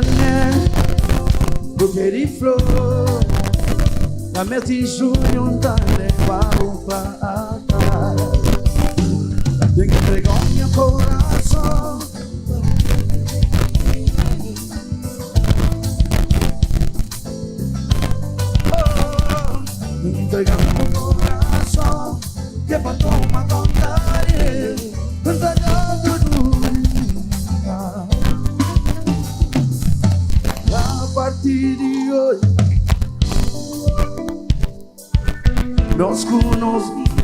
Chanel, buquê di flor Na mes di junhu N ta leba-u pa altar Ten ki ntrega-u nha korason Oh, ten ki ntrega-u nha korason K'é pa toma konta di el N ta da-u tudu di mi A partir di oji Nos ku nos vida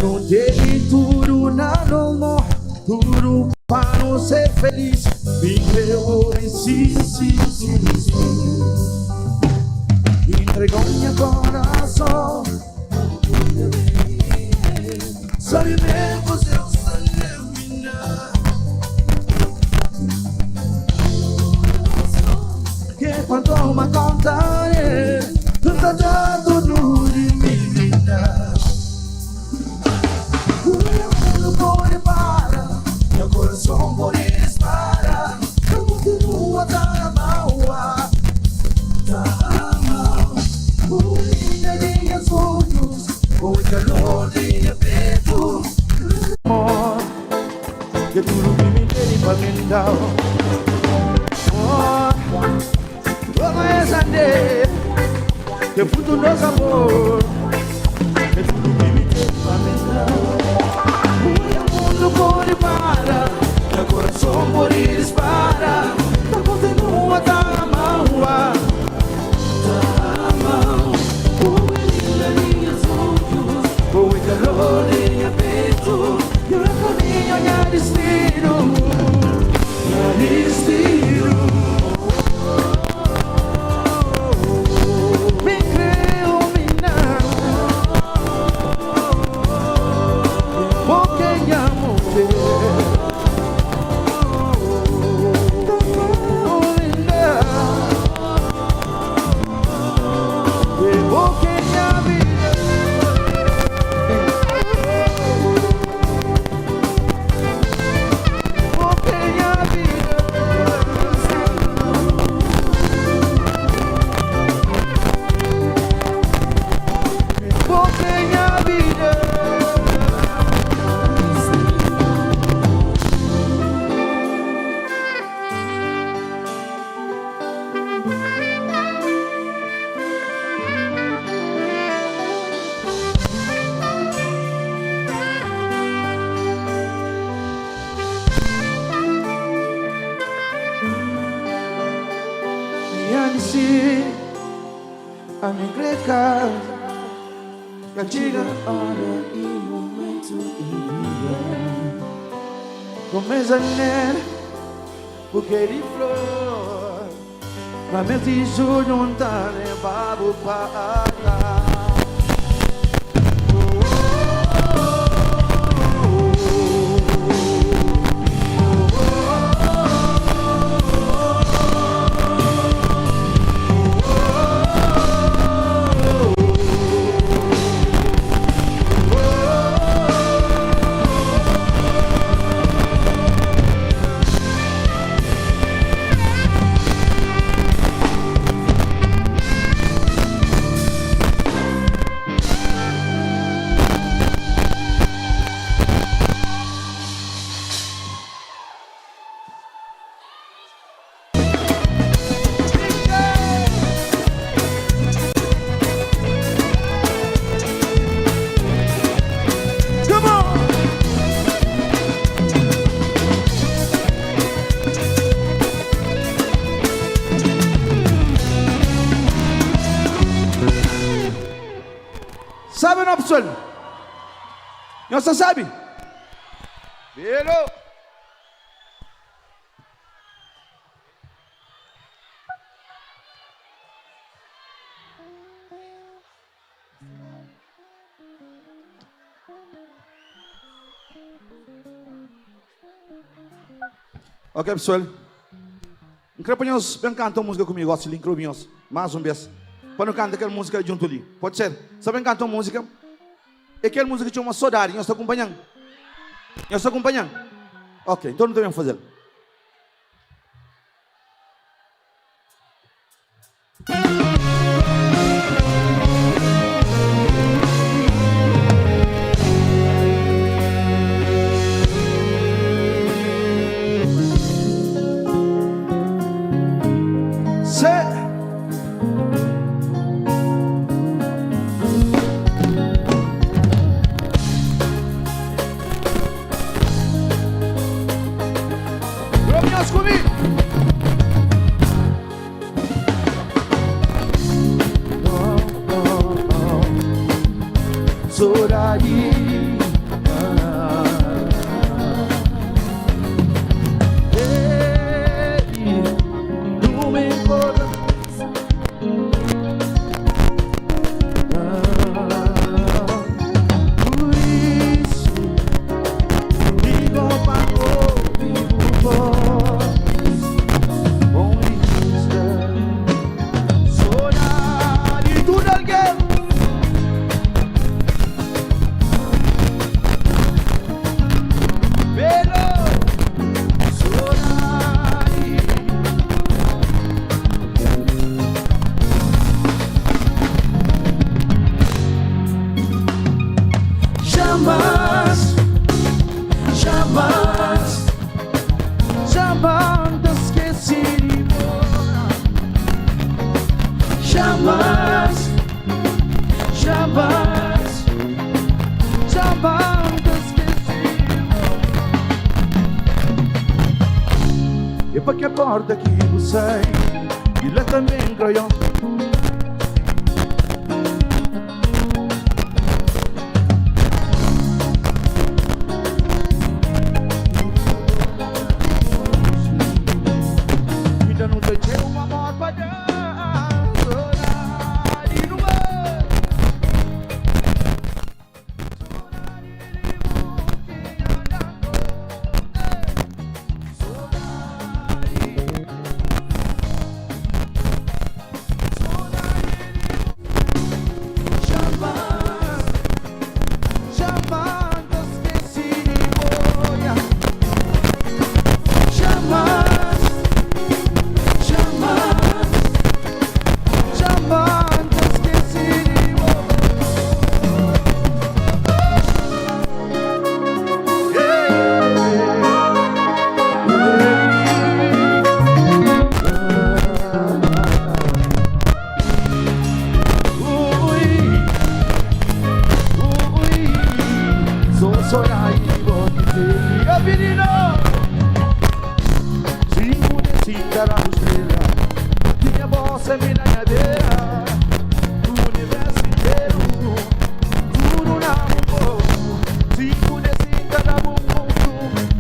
Nu tene tudu na nos mô Tudu pa nu ser felis Mi kre obi si, si, si, si Intrega-u nha korason Sabe mesmo kuzê u sta lemina Ke pa toma konta de N ta da tudu di mi vida Mundu pode para Nha korason pode dispara N kontinua ta amau Ta amau Bu linda di nhas odjus Bo é kalor di nha petu Amor Ke tudu ki mi tene pa mi dau Amor Toma es ande Ke frutu nos amor Ke tudu ki mi tene pa mi dau Mundu pode para Nha korason pode dispara Ta kontinua ta amau Ta amau Bo é linda di nhas odjus Bo é kalor di nha petu Nha kaminhu, nha distinu Nha distinu Mi kre o mi nau Bo k'é nha mudjer Ta amau linda Ami kre kaza Ka txiga ora i momentu ideal Kumesa nel Bukê di flor Na mes di junhu N ta leba-bu pa altar. Sabe no pessoal? Nhos ta sabe? Belo! Ok pessoal, N kre pa nhos ben kanta un múzika ku mi gosi li, N kre obi nhos más un bes pa nu kanta kel múzika li djuntu li. Pode ser? Sa ben kanta un múzika? É kel múzika ki txoma Sodadi. Nhos ta kunpanha-m? Nhos ta kunpanha-m? Ok, nton nu ta ben faze-l. Se. Rominhos ku mi. Sodadi. Ei, nu me incorda. Por isso, ligo pa obi bu voz. Bom vista. Sodadi tudu algen. Belo. Sodadi. Jamais, jamais, jamais ta skese di bo. Jamais, jamais, jamais ta skese di bo. E pa ki porta ki bu sai, e la tanbe kraion. Inda nu ten txeu amor pa da. Sodadi nu bai. Sodadi di bu ki andando. Sodadi. Sodadi di bu. Jamais, jamais ta skese di bo. Jamais, jamais, jamais ta skese di bo. Ui, ui, so sodadi bo ki menino. Cinco de cinco era estrela, tinha voz em minha beira, o universo inteiro, tudo na mão. Cinco de cinco era um ponto,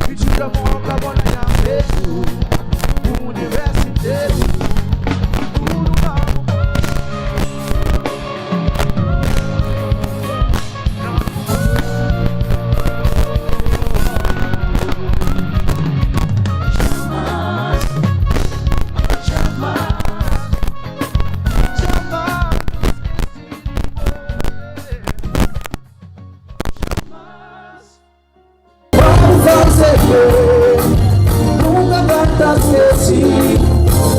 e tira a boca, bola na peso, o universo inteiro, tudo na mão. Jamais, jamais, jamais esqueci de você. Jamais. Vamos fazer bem, nunca vai esquecer.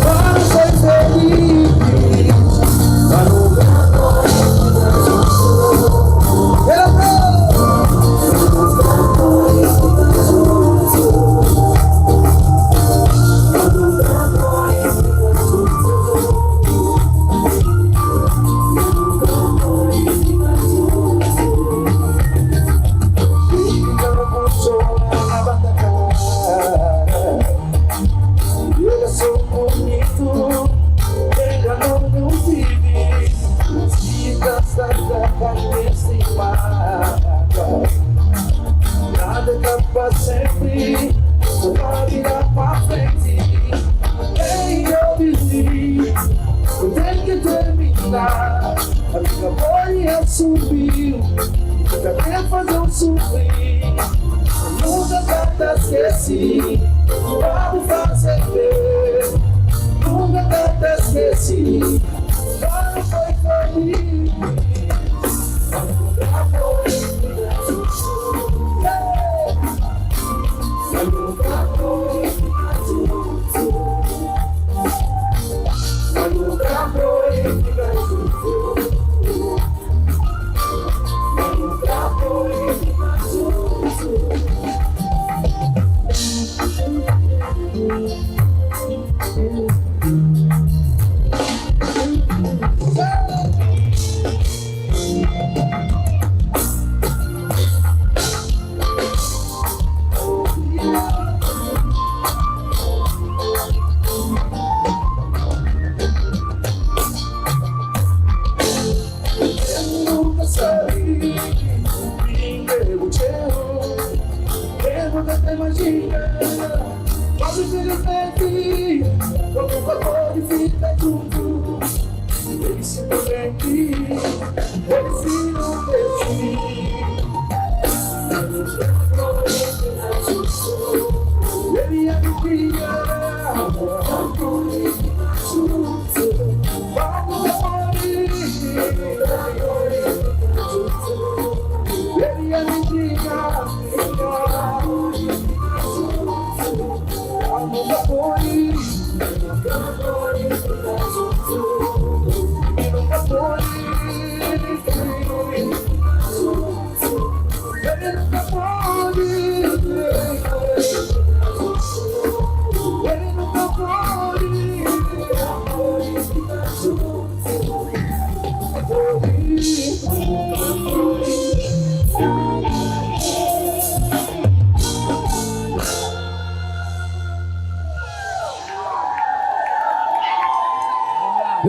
Vamos ser feliz. Vamos. Pela Eu sou bonito, enganou meu vive. Se cansa da cabeça e paga. Nada acaba sempre, só vai virar pra frente. Ei, eu vivi, eu tenho que terminar. A minha boia subiu, nunca quer fazer eu sofrer. Nunca te esqueci, vamos fazer bem. Nunca te esqueci, vamos foi feliz. Nunca foi. Nunca foi. Nunca foi.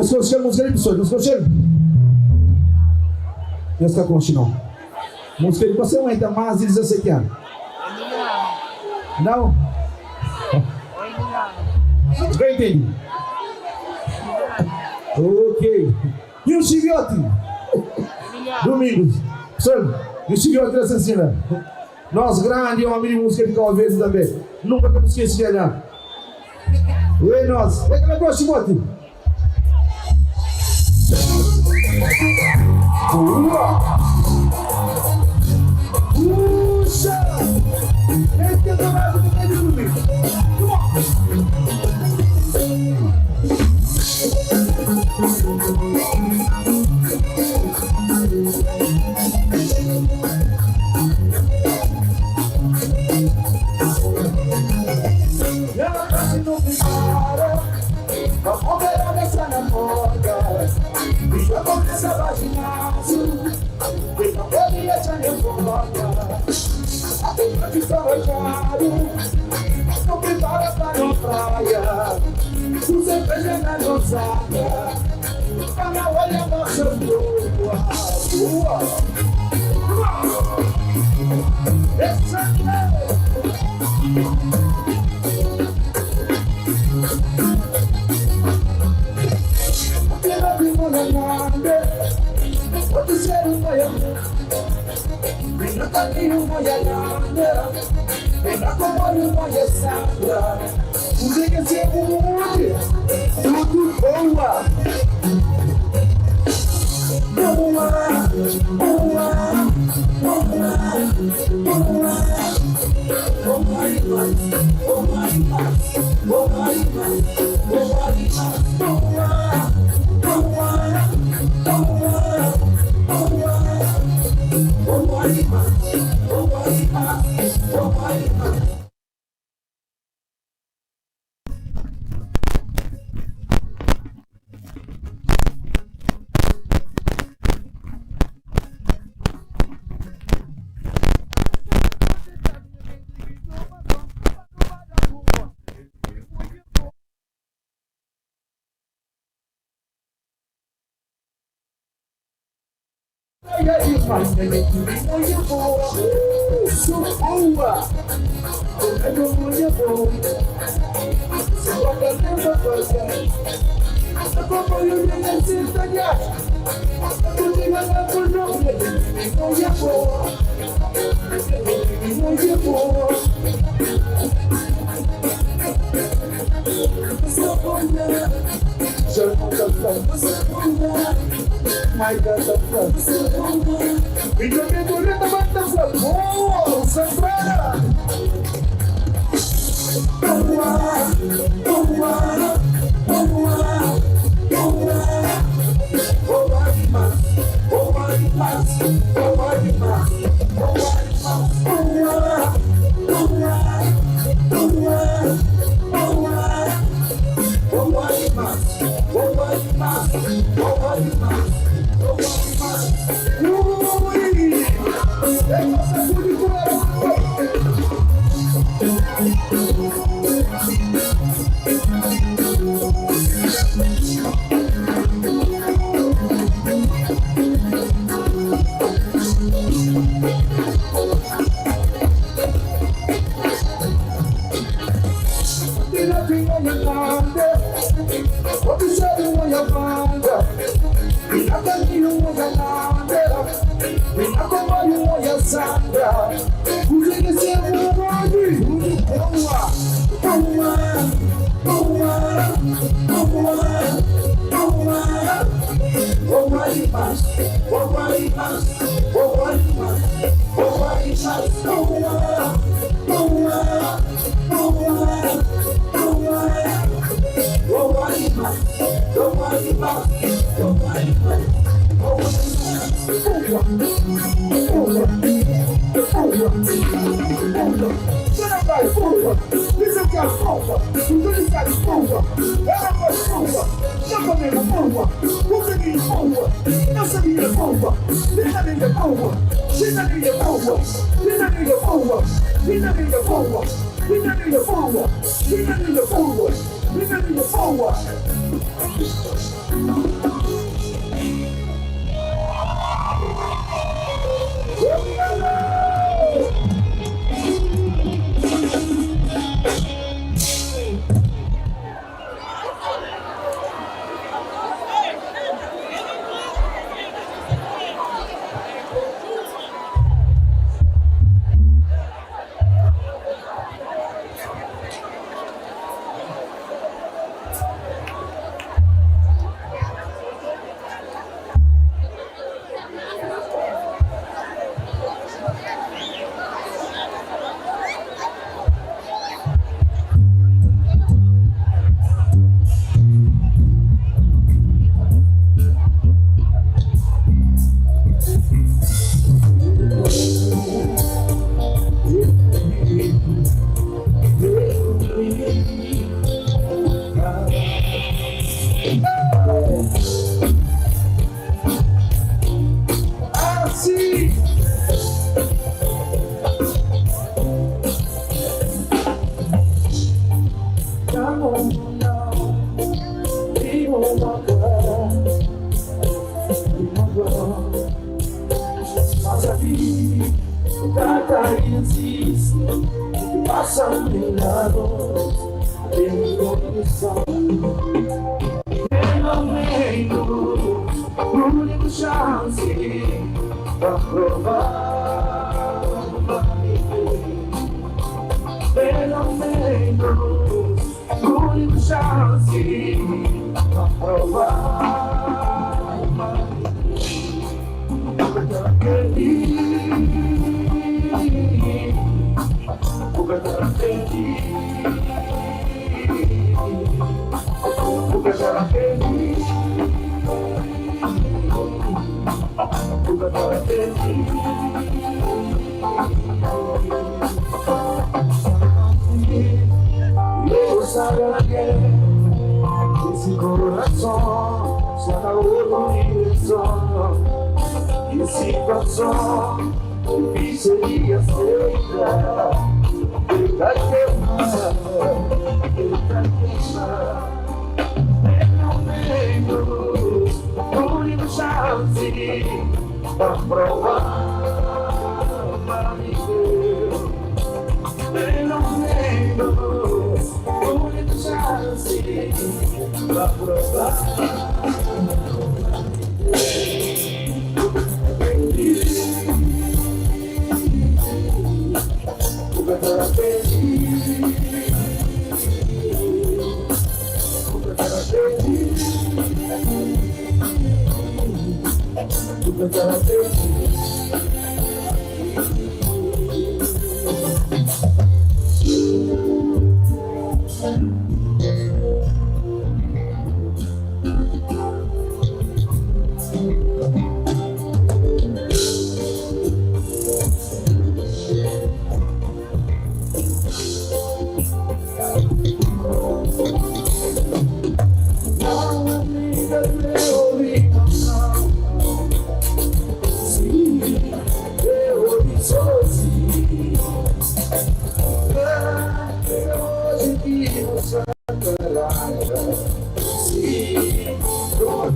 Nhos konxe kel múzika li pesoas? Nhos konxe-l? Nhos ka konxe nau. Múzika li pa ser un ten más di 17 anu. Nau? Nhos ka intende? Ok. E un xibioti? Domingos. Pessoal, e un xibioti la sen sina. Nos grandi omi di múzika di Kau Verdi tanbe. Nunka ka bu skese di alha. Ê nos, é kela gosi moti. Boa! Puxa! Esse é o do meio do domingo. Come on!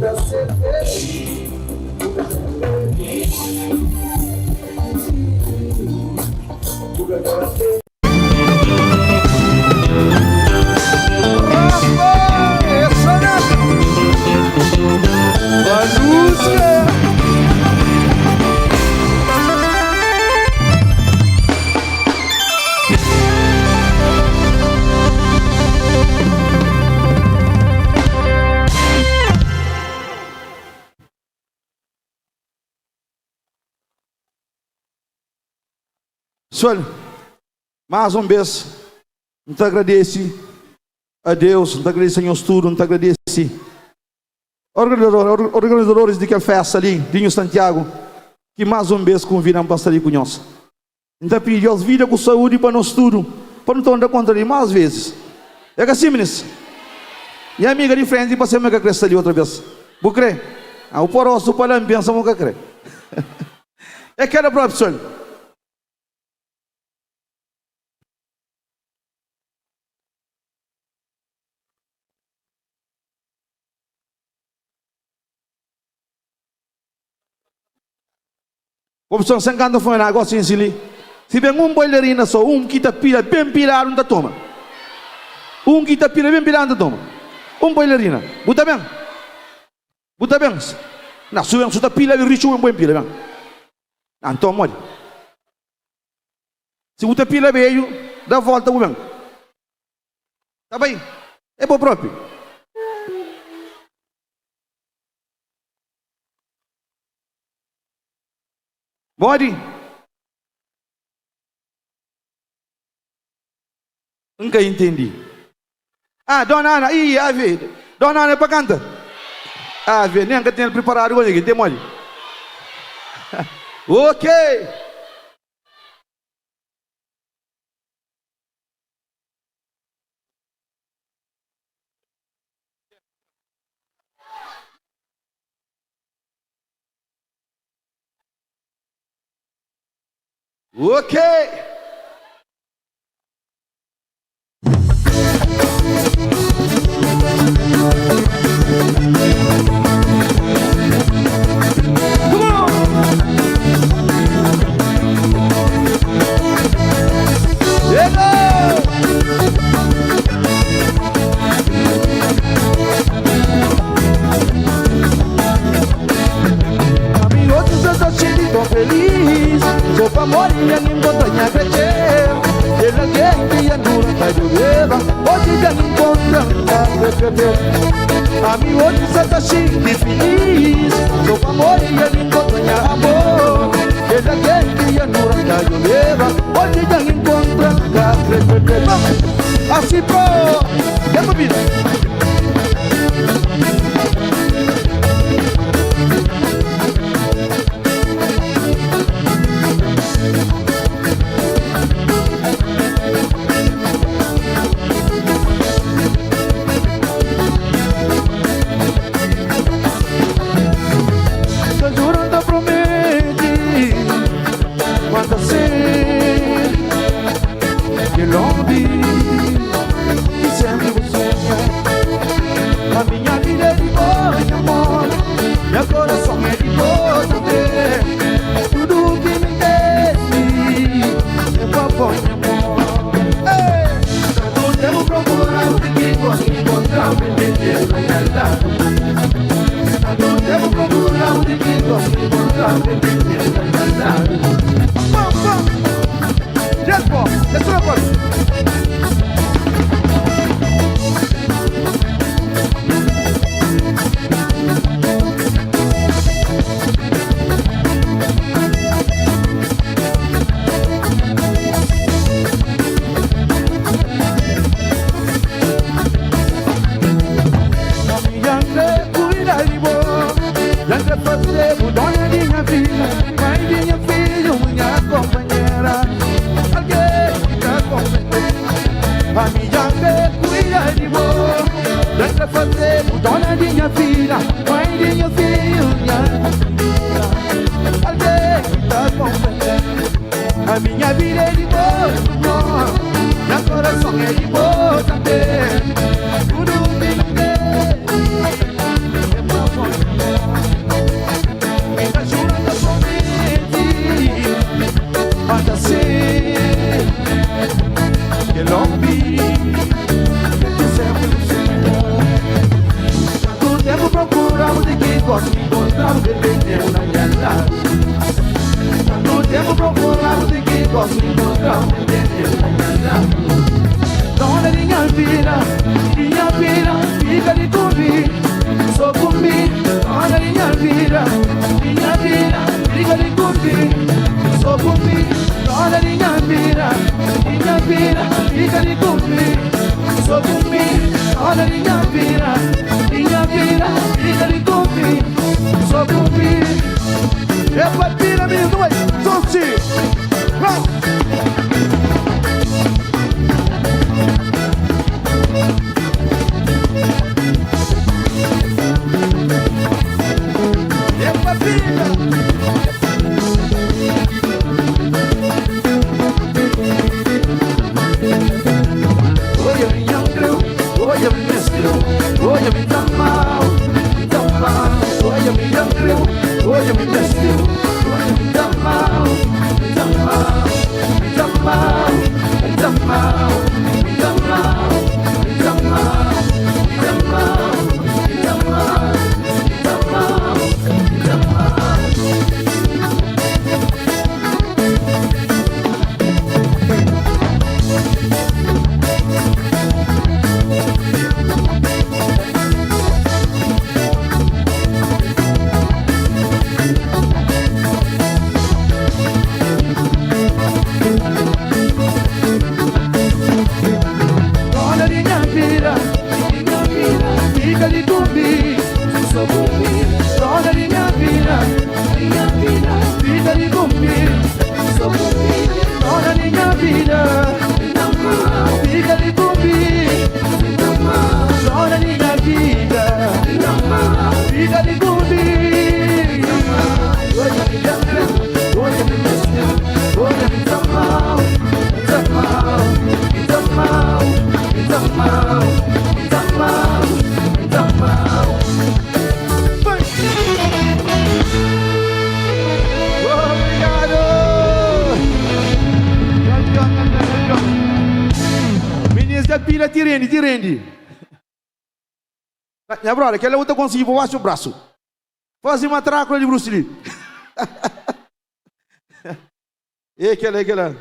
Ta ser feliz, bu ta ser feliz. Bu ka ta ser. Pessoal, mais um vez, N ta agradese a Deus, N ta agradese a nhos tudu, N ta agradese organizadoris di kel festa li di Nhu Santiagu ki más un bes konvida-m pa sta li ku nhos. N ta pidi Deus vida ku saúdi pa nos tudu, pa nu torna kontra li más vezis. É ka si, minis? Nha amiga di frenti parse ma el ka kre sta li otra bes. Bu kre? Ah, bu pô rostu pa la, N pensa ma bu ka kre. É kela propi, pesoal. Opson sen kanta foi na gosi nsi li. Si ben un bailarina so un ki ta pila ben piladu n ta toma. Un ki ta pila ben piladu n ta toma. Un bailarina. Bu ta ben? Bu ta ben? Na su ben su ta pila li rixu ben bu ben pila ben. Na nton modi? Si bu ta pila beju da volta bu ben. Ta bai? É bo propi. Modi? N ka intendi. Ah, dona Ana, ih, ave, dona Ana é pa kanta? Ave, nen ka ten el priparadu gosi, ten modi? Ok! Ok! Come on! Hello! Asi po! Tempo bida! Ta jura, ta promete ma ta ser kel omi ki senpri bu sonha. A minha vida é di bo, nha amor, nha korason é di bo tanbê. Tudu ki mi tene é pa bo, nha amor. Ei! Tantu tempu prokura-u ti ki gosi inkontra-u, mi mete-u na nha ladu. Tantu tempu prokura-u ti ki gosi inkontra-u, mi mete-u na nha ladu. Pam, pam! Djes bo, é sô pa. Mi dja N kre kuida di bo, dja N kre faze-bu dona di nha vida, mai di nha fidju, nha konpanhera, algen ki ta konprende. Ami dja N kre kuida di bo, dja N kre faze-bu dona di nha vida, mai di nha fidju, nha konpanhera, algen ki ta konprende. Ami nha vida é di bo, sinhor, nha korason é di bo tanbe. Tudu ki N ten é pa bo. bu kre tene-u na nha ladu. Tantu ténpu prokura-bu ti ki gosi nkontra-u N tene-u na nha ladu. Dona di nha vida, di nha vida, fika li ku mi, so ku mi. Dona di nha vida, di nha vida, fika li ku mi, so ku mi. Dona di nha vida, di nha vida, fika li ku mi, so ku mi. Dona di nha vida, di nha vida, fika li ku mi, so ku mi. É pa pira mininu, nu bai, Susi! É pa pira! Oia mi nha kreu, oia mi mesteu, oia mi ta amau, mi ta amau. Oia mi nha kreu, oia mi mesteu, oia mi ta amau, mi ta amau, mi ta amau, mi ta amau, mi ta amau, mi ta amau, mi ta amau, mi ta amau, mi ta amau, mi ta amau. Dona di nha vida, di nha vida, fika li ku mi, so ku mi. Dona di nha vida, di nha vida, fika li ku mi, so ku mi. Dona di nha vida, fika li ku mi. Dona di nha vida, fika li ku mi. Oia mi nha kreu, oia mi mesteu, oia mi ta amau, mi ta amau, mi ta amau, mi ta amau, mi ta amau, mi ta amau. Obrigado! Campion, campion, campion. Minis dja pila ti rendi, ti rendi. Nha brother, kel la bu ta konsigi pô baxu brasu. Faze matrákula di Bruce Lee. É kel la, é kel la.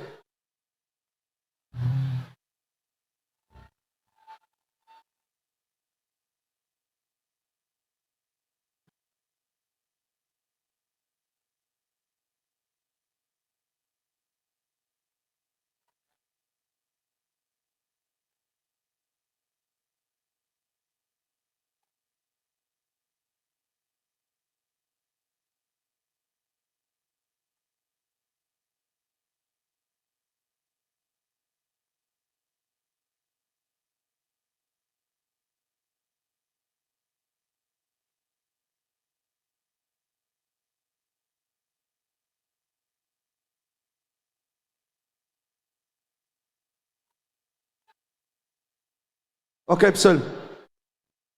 Ok pessoal,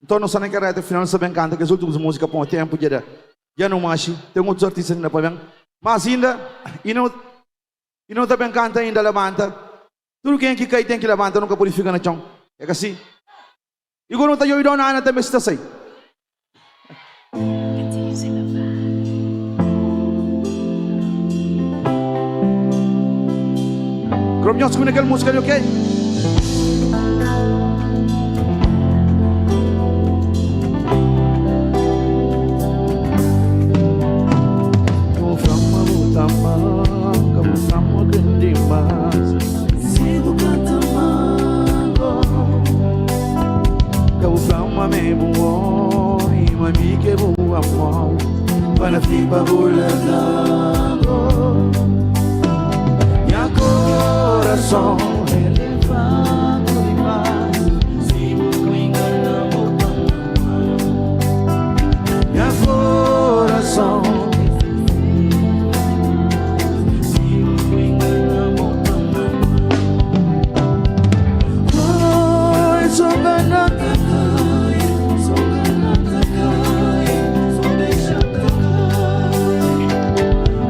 nton nu sta na kel reta final, nu sta ben kanta kes últimus múzika pamo tempu dja da, dja nu manxi, ten otus artista inda pa ben, mas inda i nu i nu ta ben kanta inda labanta, tudu ken ki kai ten ki labanta, nu ka pudi fika na txon, é ka si? I ku nu ta djobi dona Ana tanbe si ta sai. Krom nhos ku na kel múzika li ok? Bu fla ma bu ta ama-m, ka bu fla ma kre-m dimás. Si bu ka ta ama-m, Ka bu fla ma mi é bu omi, ma mi ki é bu amor. Pa na fin pa bu larga-m, Nha korason el é fraku dimás. Si bu kre ingana-m bu ta ama-m. Nha korason é sensível dimás. Si bu kre ingana-m bu ta ama-m. Oi, so gana ta kai, so gana ta kai, so dexa ta kai.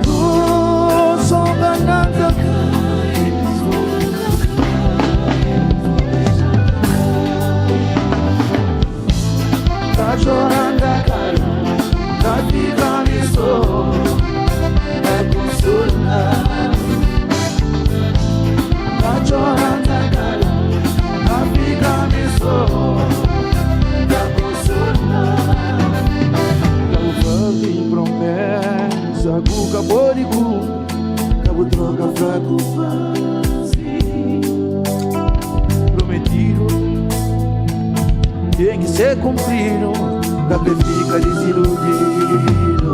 Oh, so gana ta kai, so gana ta kai. Ten ki ser kunpridu, ka kre fika diziludidu.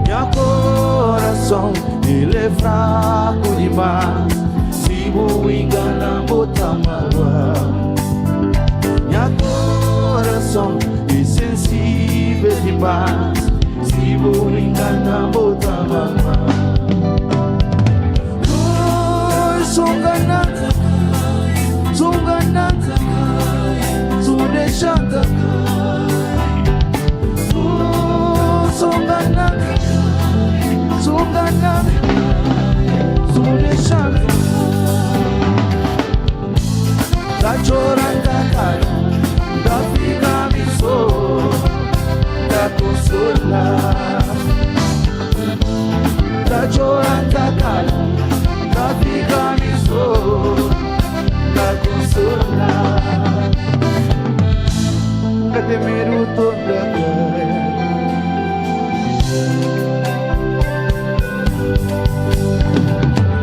Nha korason, el é fraku dimás, si bu ingana-m bu ta magua-m. Nha korason é sensível dimás, si bu ingana-m bu ta magua-m. Ta txora, ta kala, ta fika mi so, ta konsola. Ka ten medu torna kai.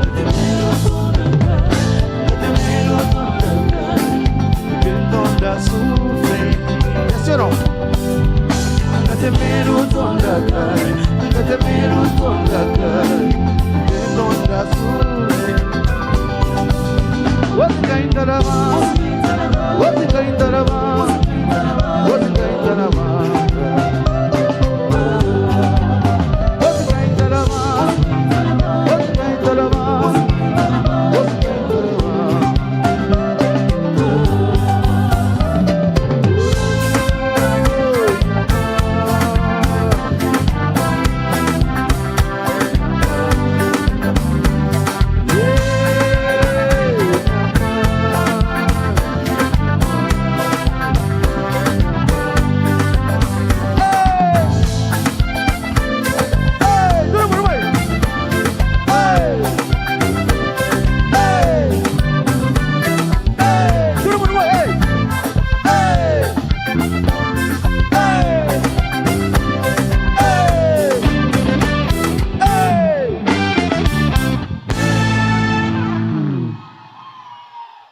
Ka ten medu torna kai, ka ten medu torna kai. Ken torna sufri, é si o nau? Ka ten medu torna kai, ka ten medu torna kai. Ken torna sufri. Você ka intaraba, você ka intaraba, você ka intaraba. Você ka intaraba, você ka intaraba, você ka intaraba.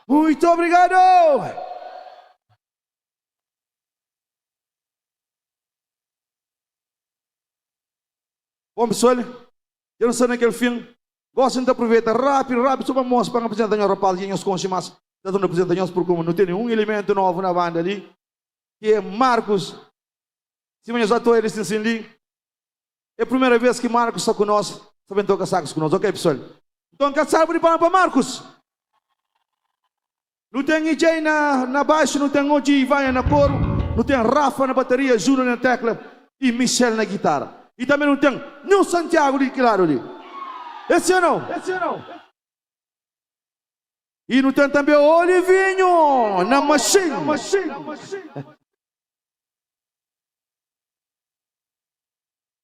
Muito obrigado! Bom pessoal, dja nu sta na kel fin. Gosi nu ta aproveita rápidu, rápidu só pa mostra, pa N apresenta nhos rapaz dja nhos konxe, mas ta torna apresenta nhos purkuma nu tene un elementu novu na banda li, ki é Marcos. Sima nhos atoa el sin sin li, é primera vez ki Marcos sta ku nos, sta ben toka sax ku nos. Ok pessoal, nton ka salva di palma pa Marcos! Nu ten EJ na na baixu, nu ten OG Ivanha na koru, nu ten Rafa na bataria, Júnior na tekla i Michel na gitara. I tanbe nu ten Nhu Santiagu di ki ladu li. É si o nau? I nu ten tanbe Olivinhu na maxin.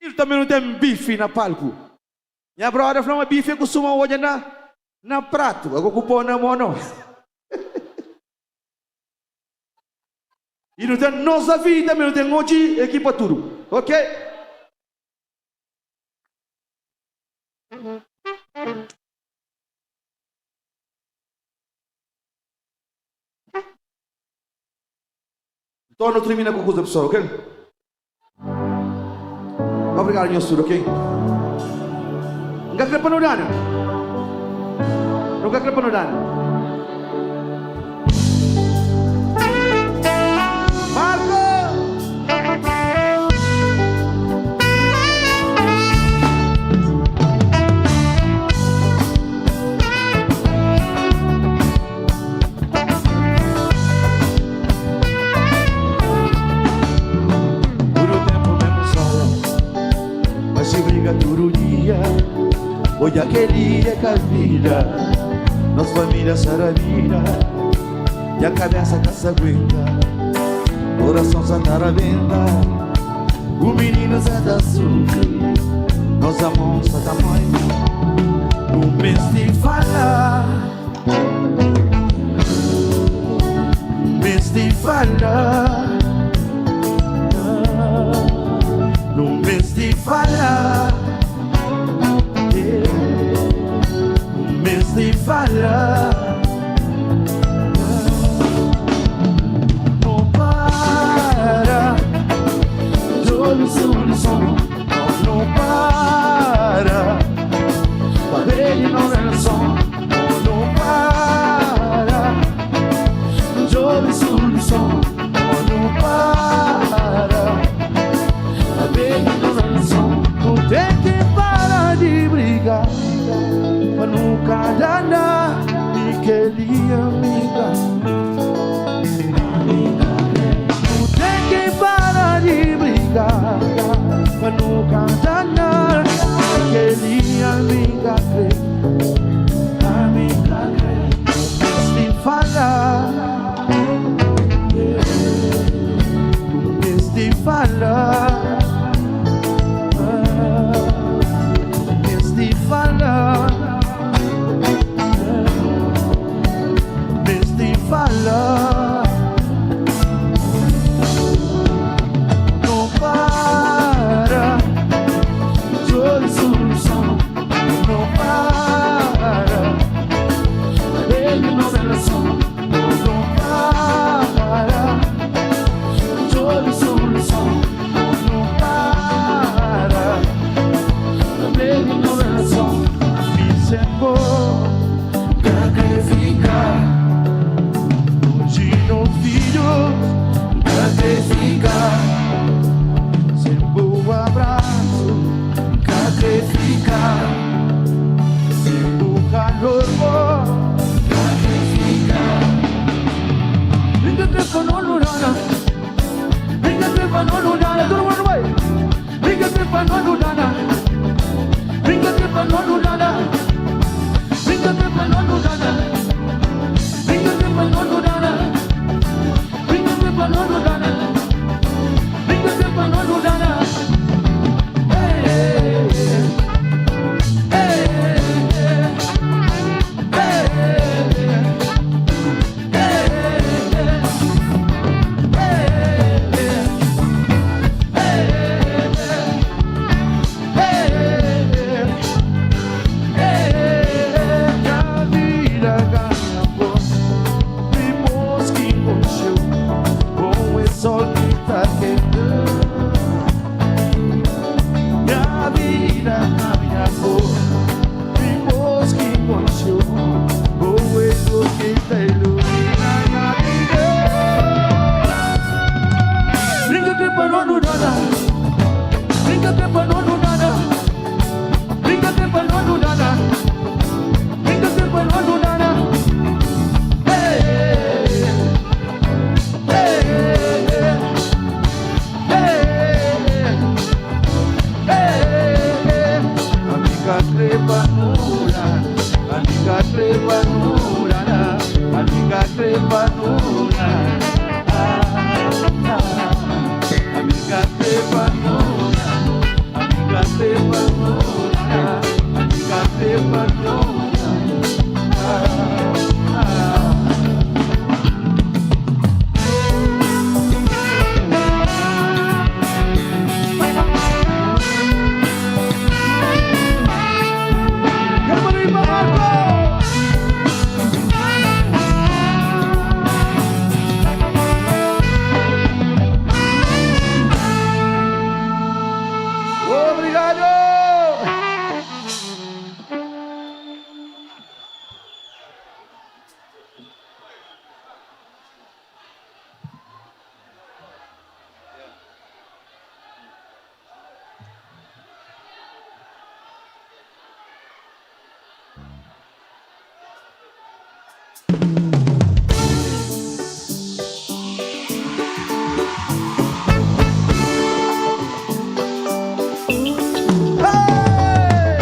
I tanbe nu ten Bifi na palku. Nha brother fla ma bife kustuma odja na na pratu, ago ku po na mo no. I nu ten nos avi tambe nu ten odji ekipa tudu ok. Nton nu termina ku kuza pessoal ok. Obrigado nhos tudo ok. N ka kre pa nu dana. Nu ka kre pa nu dana. Marco! Tudu ténpu mésmu stória, mas si briga tudu dia. Odja kel-li é ka vida, nos família sa rabida. Nha kabésa ka sa aguenta, korason sa ta rabenta. Bu mininu sa ta sufri, nos amor sa ta móre. Bu meste fala. Meste fala. Nu meste fala. Nu meste fala. soluson. Oh, nu para Abe nos relason. Nu ten ki para di briga pa nu ka dana di kel amiga. Nu ten ki para di briga pa nu ka dana di kel amiga kre. Amiga kre. Meste fala. Nu meste fala. Nu meste fala. Meste fala. Nu para Djobe soluson. Nu para Abe nos relason. Nu para Djobe soluson. Nu para Abe nos relason. Mi sen bo ka kre fika. Lonji nos fidju ka kre fika. Sen bo abrasu ka kre fika. Sen bo kalor ka kre fika. Brinca trepa no lurana. Brinca trepa no lurana. Todo mundo vai. Brinca trepa no lurana. Brinca trepa no lurana. Brinca trepa no lurana. Brinca trepa no lurana. Brinca trepa no lurana. Brinca trepa no lurana. Hey, hey, hey, hey, hey, hey, hey, hey. Nha vida ganha cor Dipôs ki N konxe-u Com esse sol ki ta kenta. Nha vida ganha cor Dipôs ki N konxe-u Com esse sol ki ta ilumina nha vida. Brinca trepa no no nana. Brinca trepa no no nana. Brinca trepa no no nana. Brinca trepa no no nana. Hey, hey, hey, hey, hey. Ami ka kre pa nu dana. Ami ka kre pa nu dana. Ami ka kre pa nu dana. Ah, ah. Ami ka kre pa nu dana. Ami ka kre pa nu dana. Ami ka kre pa nu dana. Ah, ah. Quero barulho pra Marco! Obrigado! Hey!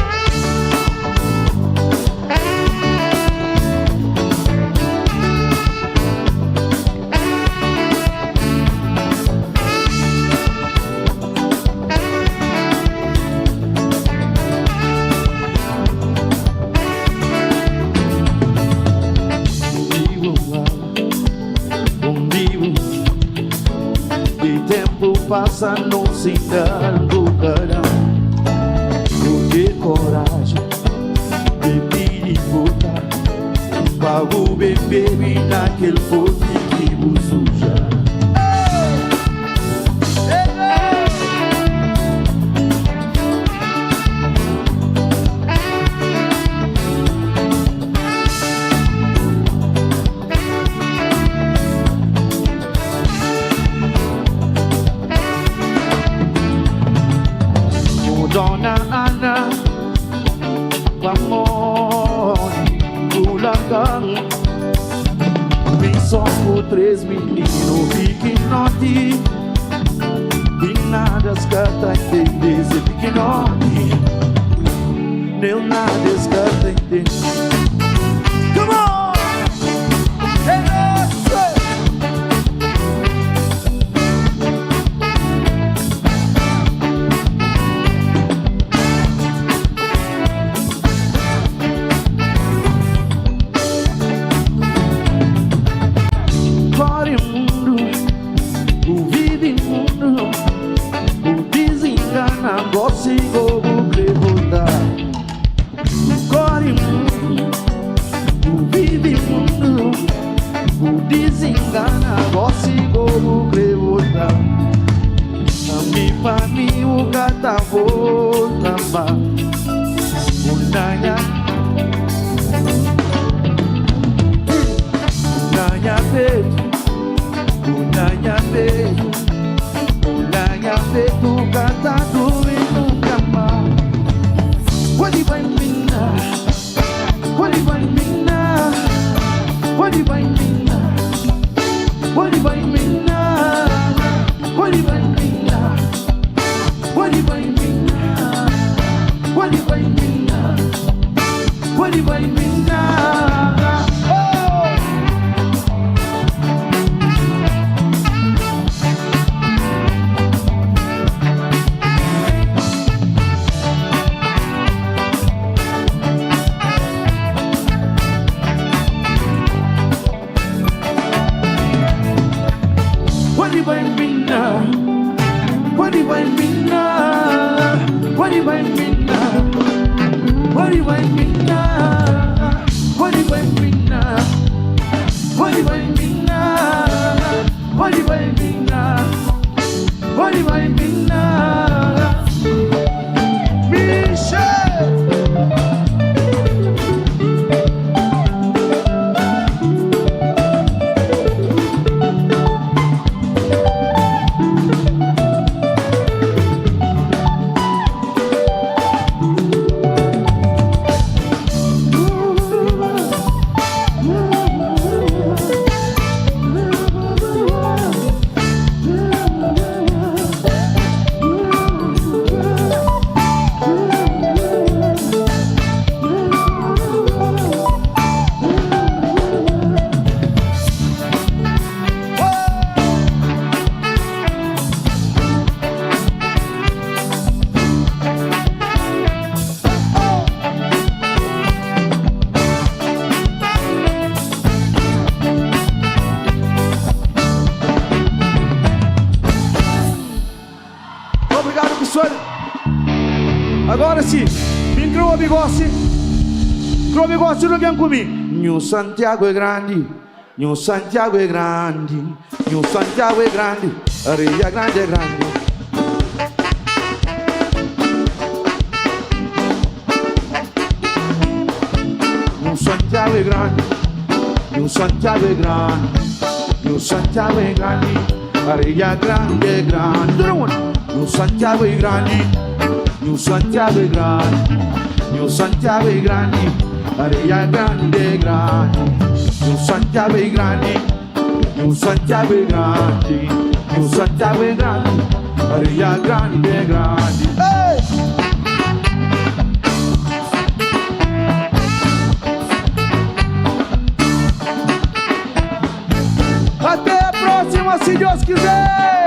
Bom dia, E tempu pasa no sinal bu ka da. Ku ki koraji di pidi volta pa bu bebe na kel fonti ki bu suja. Hey! Hey! 3 mininu pikinoti Ki nada es ka ta intende Se pikinoti Nen nada es ka ta intende Come on! É nosso! Kóre mundu, bu vive mundu, bu dizengana gósi go bu kre volta. Kóre mundu, bu vive mundu, bu dizengana gósi go bu kre volta. Ami pa mi bu ka ta volta ma bu nanha. Unanha petu, unanha petu, unanha petu ka ta dui nunka mas. Pode vai mina, pode vai mina, pode vai mina, pode vai mina, pode vai mina, pode vai mina, pode vai mina, pode vai mina. Oh! Pode vai mina, pode vai mina, pode vai mina, pode vai mina, pode vai mina, pode vai mina, pode vai mina, pode vai mina. Michel! Obrigado, pessoal. Agora sim, vem cá o bigode. Kre bigode não vem comigo. Nhu Santiago é grande, Nhu Santiago é grande, Nhu Santiago é grande, Areia Grande é grande. Nhu Santiago é grande, Nhu Santiago é grande, Nhu Santiago é grande, Areia Grande é grande. Nhu Santiago é grande, Nhu Santiago é grande, Nhu Santiago é grande, Areia Grande é grande. Nhu Santiago é grande, Nhu Santiago é grande, Nhu Santiago é grande, Areia Grande é grande. Ei! Até a próxima, se Deus quiser!